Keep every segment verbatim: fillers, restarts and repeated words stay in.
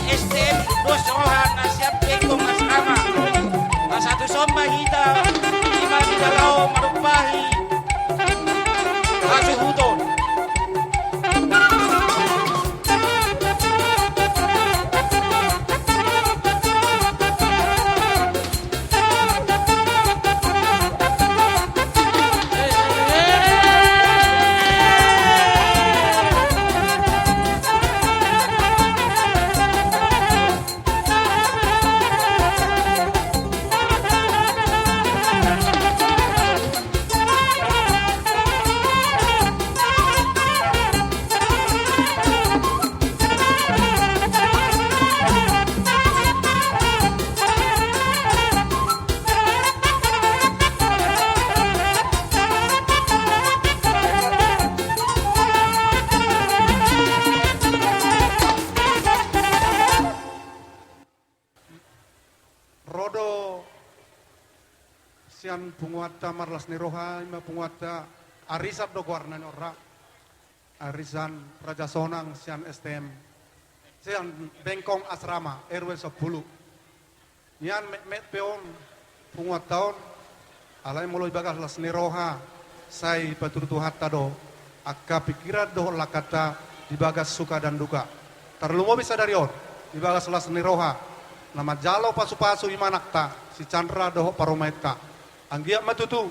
S T M dos roha na sian Bengkong Asrama. Asa tuson ma hita, ima di na laho manumpahi hasuhuton. Ro do sian punguanta marlas ni roha, ima punguanta arisan do goarna ni on ra. Arisan Raja Sonang sian S T M, sian Bengkong Asrama, R W sampulu. Nian metmet pe on punguanta on, alai molo ibagas las ni roha, sai patudu Tuhanta do angka pikiran dohot langkanta di bagas suka dan duka. Tarlumobi sadari on, ibagas las ni roha, na manjalo pasupasu ima anakta, si Chandra dohot parumaenta. Anggiat ma tutu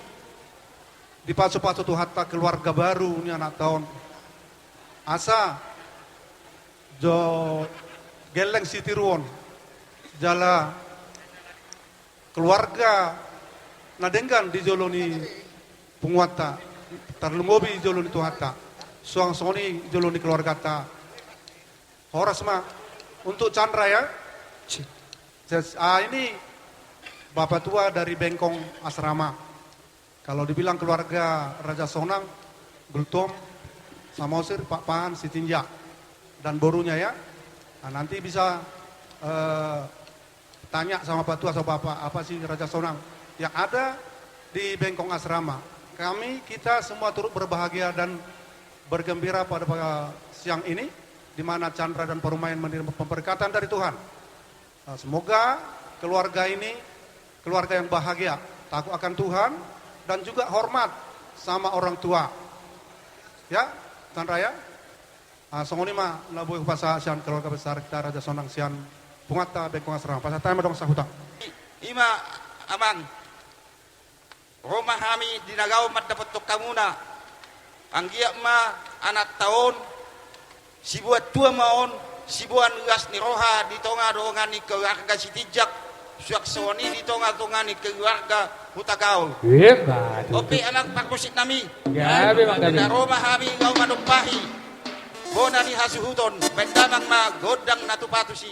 dipasupasu Tuhanta keluarga baru ni anakta on. Asa jo gelleng sitiruon jala keluarga na denggan di jolo ni punguanta, tarlumobi di jolo ni Tuhanta, suang songon i di jolo ni keluarganta. Horas ma untuk Chandra ya. Ses-, ah, ini bapak tua dari Bengkong Asrama. Kalau dibilang keluarga Raja Sonang, Gultom, Samosir, Pakpahan, Sitinjak, dan borunya ya. Nah, nanti bisa, eh, tanya sama Pak Tua, sama Bapak, apa sih Raja Sonang yang ada di Bengkong Asrama. Kami, kita semua turut berbahagia dan bergembira pada, pada siang ini, di mana Chandra dan Parumaen menerima pemberkatan dari Tuhan. Nah, semoga keluarga ini keluarga yang bahagia, takut akan Tuhan, dan juga hormat sama orang tua. Ya, Chandra ya. Ah, songon i ma na boi hupasahat sian keluarga besar kita Raja Sonang sian punguanta Bengkong Asrama. Pasahat hami ma dong sahuta. I-, ima, Amang. Ro ma hami di na gabe mandapothon hamuna. Anggiat ma anakta on, siboan tua ma on, siboan las ni roha di tonga dongan ni keluarga Sitinjak, suang songon i di tonga-tonga ni keluarga Hutagaol. Ima tutu. On pe Amang parmusik nami. Gabe ma gabe. Na ro ma hami laho manumpahi bona ni hasuhuton, baen damang ma gondang na tupa tusi.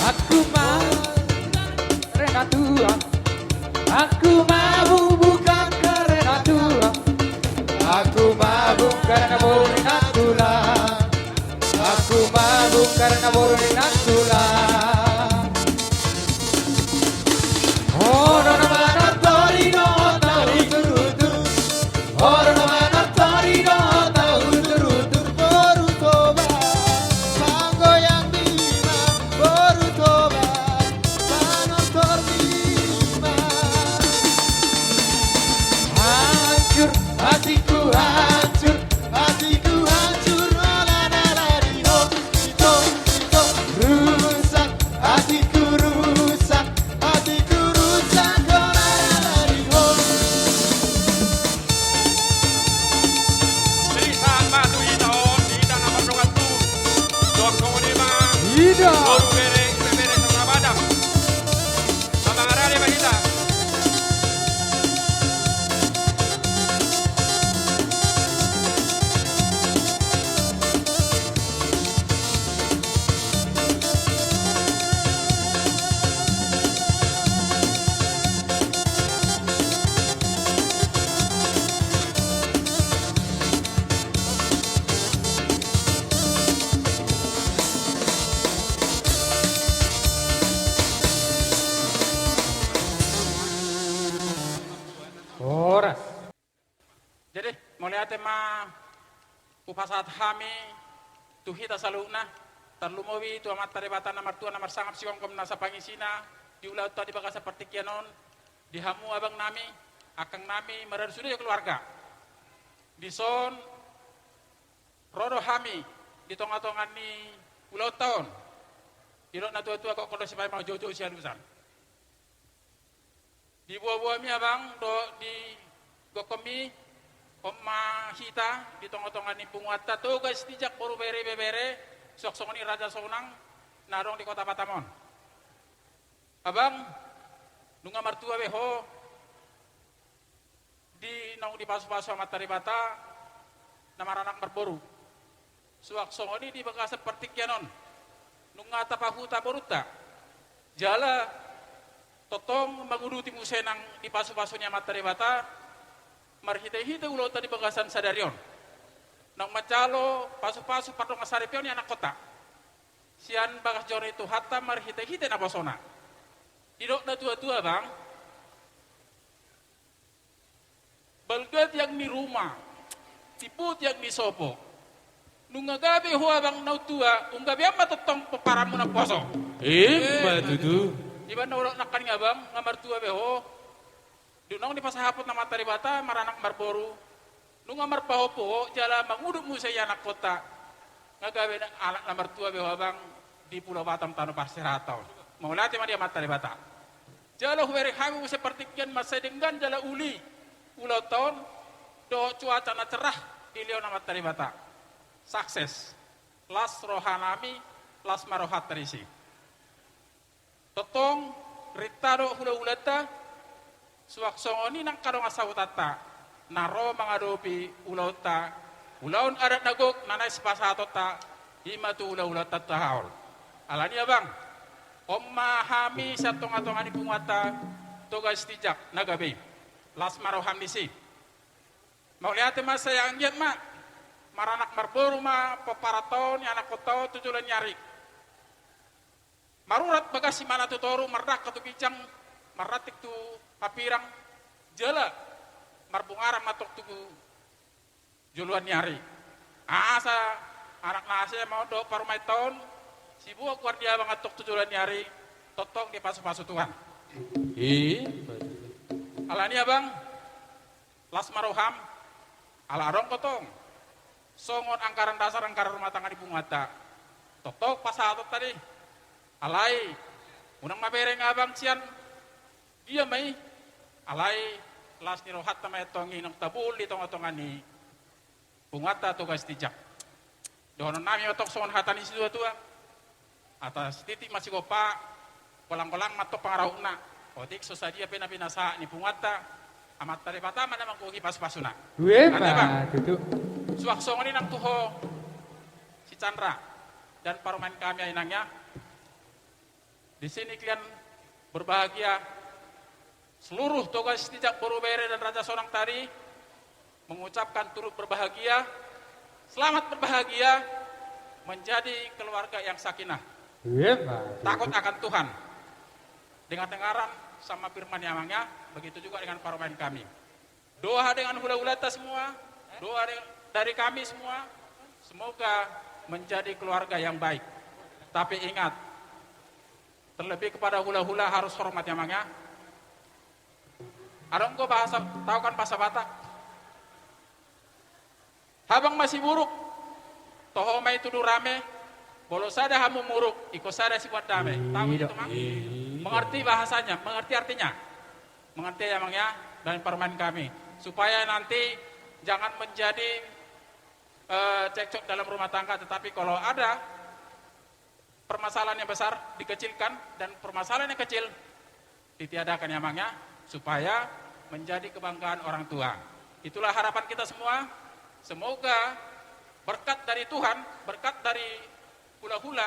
Aku ma karena Tuhan. Aku mabuk bukan karena Tuhan. Aku mabuk karena boru ni nantulang. Aku mabuk karena boru ni nantulang. Olo na manonton i do tahu turutur. Olo na manonton i do tahu turutur. Boru Toba, panggoyang bima, boru Toba. Panon to Boru, bere, ibebere, sasahabat. Amang, arale ma hita. Horas. Jadi, mauliate ma hupasahat hami tu hita saluhutna, tarlumobi tu Amanta Debata na martua na marsangap sigomgom nasa pangisina di ulaonta di bagasan partingkian on, di hamu abang nami, angkang nami, maradu sude keluarga. Dison ro do hami di tongatonga ni ulaonta on. Didok natuatua, gokhon do sipaima, joujou sialusan. Di boaboami abang dohot di gokhonmi, on ma hita di tongatonga ni punguanta Toga Sitinjak boru bere ibebere, suang songon i Raja Sonang na adong di Kota Batam on. Abang, nunga martua be ho di naung dipasupasu Amanta Debata na maranak marboru. Suang songon i di bagasan partingkian on, nunga tapahuta borunta, jala tongtong manguduti muse nang dipasupasu ni Amanta Debata marhitehite ulaonta di bagasan sadari on. Naung manjalo pasupasu pardongansaripeon ni anakkonta sian bagas joro ni Tuhanta marhitehite naposona. Didok natuatua, bang, balga tiang ni ruma, timbo tiang ni sopo. Nunga gabe ho abang na tua, nunga gabean ma tongtong pomparanmu na poso. Ima tutu. Iba na hudok nangkaning abang, nunga martua be ho. Dung naung dipasahat Amanta Debata maranak marboru, nunga marpahompu ho jala mangudut muse i anakkonta. Nunga gabe anak na martua be ho abang di Pulo Batam, tano parserahan on. Mauliate ma di Amanta Debata. Jala hubereng hami muse partingkian mansai denggan jala uli ulaonta on dohot cuaca na cerah dilehon Amanta Debata. Sukses. Las rohanami, las ma rohanta disi. Tongtong rinta dohot hulahulanta, suang songon i nang angka dongan sahutanta na ro mangadopi ulaonta, ulaon adat na gok na naeng sipasahatonta, i ma tu hulahulanta Hutahaol. Alani abang, on ma hami sian tongatonga ni punguanta Toga Sitinjak na gabe i. Las ma roham disi. Mauliate ma, sai anggiat ma maranak marboru ma pomparan on, i anakkonta on tu joloan ni ari. Marurat bagas imana tu toru, mardangka tu ginjang, marranting tu hambirang, jala marbungaran ma antong tu joloan ni ari. Asa anak na hasea ma on dohot parumaenta on, siboan goar ni abang antong tu joloan ni ari, tongtong dipasupasu Tuhan. I. Alani abang, las ma roham, ala adong do tong songon anggaran dasar anggaran rumah tangga ni punguanta. Tongtong pasahatonta do i. Alai unang ma bereng abang sian dia ma i. Alai las ni rohanta ma i antong i naung tabuhul di tongatonga ni punguanta Toga Sitinjak. Dohononnami ma antong songon hata ni situatua: Hata sititik ma sigompa, golanggolang ma antong pangarahutna. Otik so sadia pe na pinasahat ni punguanta, Amanta Debata ma na manggohi pasupasuna. Ima tutu. Suang songon i nang tu ho si Chandra dan parumaen kami, inang ya. Di sini kalian berbahagia, seluruh Toga Sitinjak boru bere dan Raja Sonang tadi mengucapkan turut berbahagia, selamat berbahagia, menjadi keluarga yang sakinah, takut akan Tuhan. Dengar-dengaran sama firman ni amangnya, begitu juga dengan parumaen kami. Doa dengan hulahulanta semua, doa de-, dari kami semua, semoga menjadi keluarga yang baik. Tapi ingat, terlebih kepada hulahula harus hormat ya, Mang, ya. Adong do bahasa, tahu kan bahasa Batak? Habang masiburuk, toho ma i tudu rame, molo sada hamu muruk, ingkon sada siboan dame. Tahu itu, Mang? Mengerti bahasanya, mengerti artinya. Mengerti ya, Mang, ya, dan parumaen kami. Supaya nanti jangan menjadi, eh, cekcok dalam rumah tangga, tetapi kalau ada permasalahan yang besar dikecilkan dan permasalahan yang kecil ditiadakan, ya, Amang, ya, supaya menjadi kebanggaan orang tua. Itulah harapan kita semua. Semoga berkat dari Tuhan, berkat dari hula-hula,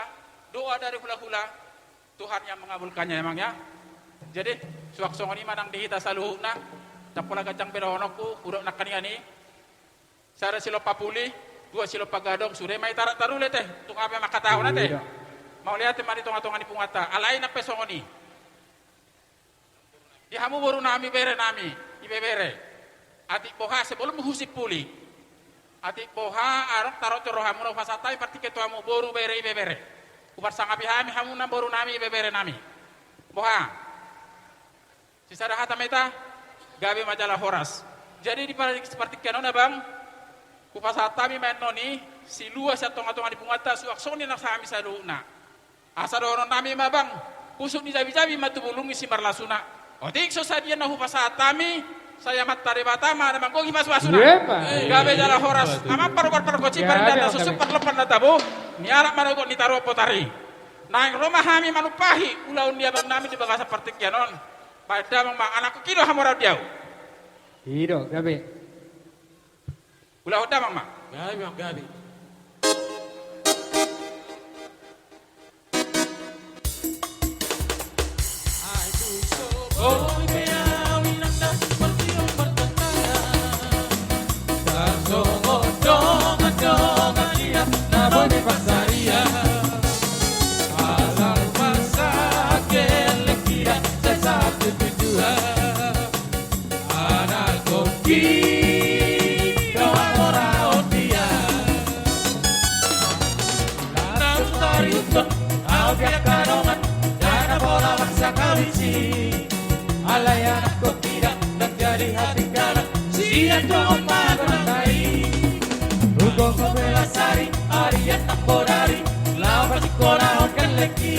doa dari hula-hula, Tuhan yang mengabulkannya, ya, Amang, ya. Jadi, suang songon i ma nang di hita saluhutna. Ndang pola ganjang be dohononku, hudok nangkaningan i. Sada silompa puli, dua silompa gadong, sude ma i tarak tarule te, tung aha pe mangkatahon ate. Iya. Mauliate ma di tonga-tonga ni punguanta, alai nang pe songon i. Di hamu boru nami, bere nami, ibebere. Atik boha sebelum husimpuli. Atik boha adong taroco rohamuna, hupasahat hami partingkian tu hamu boru, bere, ibebere. Huparsangapi hami hamu nang boru nami, ibebere nami. Boha. Sisada hata ma hita, gabe ma jala horas. Jadi di par-, partingkian on, Abang, hupasahat hami ma annon i, silua sian tonga-tonga ni punguanta, suang songon i nang hami saluhutna. Asa dohonon nami ma, Bang, pusuk ni jabi-jabi ma tu bulung ni simarlasuna. Otik so sadia na hupasahat hami, sai Amanta Debata ma na manggohi pasu-pasuna. Iya, Pak. Gabe jala horas, amang parubur pargonsi, parindahan na suksuk, parlompan na tabo, nialap manogot ni taruan botari. Naeng ro ma hami manumpahi ulaon ni abang nami di bagasan partingkian on. Baen damang ma, anakkon, i do hamoraon di ahu. I do, gabe. Ulahon damang ma. Gabe, Bang, gabe. Anakkon, i do hamoraon di ahu. Langsung tariuthon ahu di angka dongan, ndang na pola maksa kawin si. Alai anakkon, i do ndang jadi hatinggalan sian dongan pagodangna i. Hugogo pe mansari arian nang bodari, laho pasingkolahon gellengki.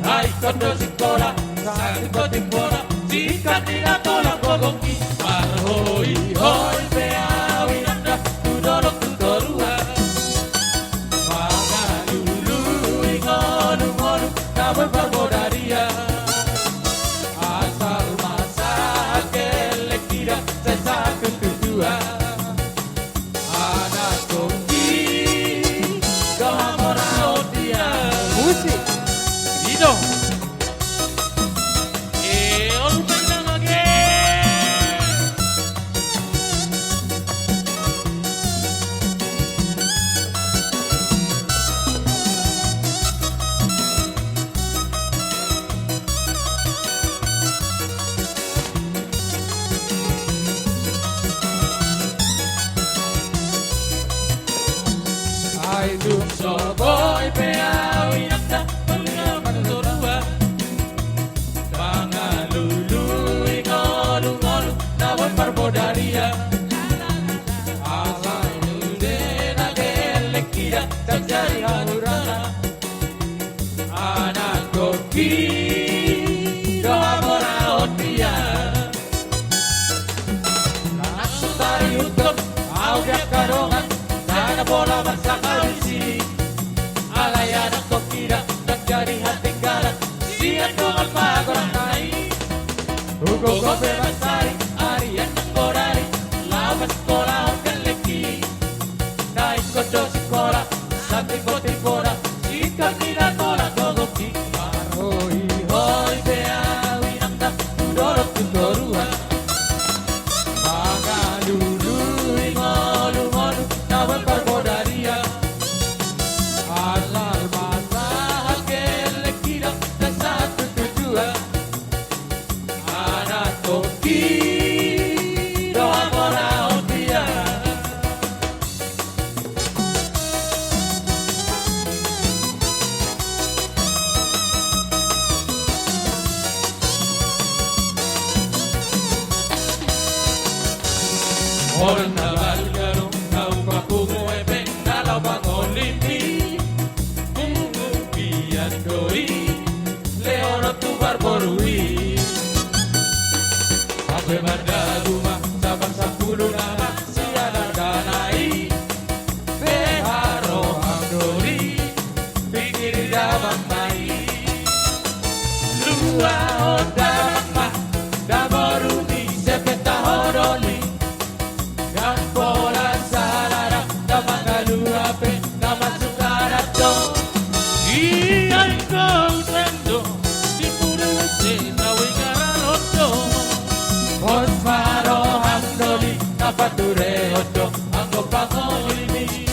Ai ingkon do singkola, sangkot timbona, singkat ni na tolap gogongki. Marhoi-hoi pe ahu inang da, tu dolok tu toruan. Mangalului ngolu-ngolu na boi parbodarian. Asal ma sahat gellengki da, sai sahat tu tujuan. Anakkon, i do hamoraon di ahu. Musik. I do. E, on pe nang age. Ai tung so boi pe ahu inang da, mangulahon tu toruan. Mangalului ngolu-ngolu na boi parbodarian. Alai nunga na gellengki da, ndang jadi hahurangan. Anakkon, i do hamoraon di ahu. Langsung tariuthon ahu di angka dongan, ndang na pola maksa kawin si. Alai anakkon, i do ndang jadi hatinggalan sian dongan pagodangna i. Hugogo pe mansari arian nang bodari, laho pasingkolahon gellengki. Ai ingkon do singkola, sangkot timbona, singkat ni na tolap gogongki. Marhoi-hoi pe ahu inang da, tu dolok tu toruan. Mangalului ngolu-ngolu na boi parbodarian. Asal ma sahat gellengki da, sai sahat tu tujuan. Anakkon, i do hamoraon di ahu. Holan na balga do na hupapungu epeng na laho pangolimi. Pungu pian do i, lehonon tu parboru i. Hape mandabu ma, sabar sampulu nama sian argana i. Beha roham do i, pingkiri da Paturehon do anggo pangolimi.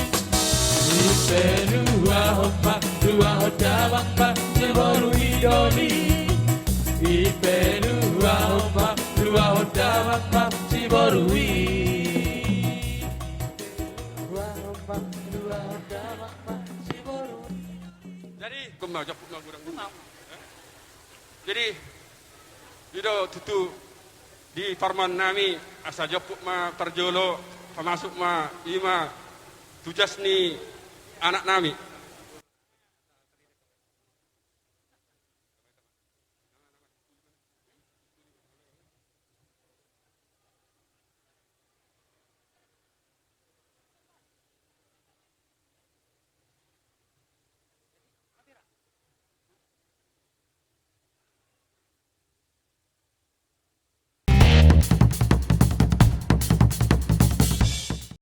Ipe luahon ma, luahon damang ma siboru i doli. Ipe luahon ma, luahon damang ma siboru i. Luahon ma, luahon damang ma siboru i. Jadi, gomma, jomput ma godang. Jadi, i do tutu di parumaen nami, asa jomput ma parjolo, pamasuk ma i ma tu jas ni anak nami.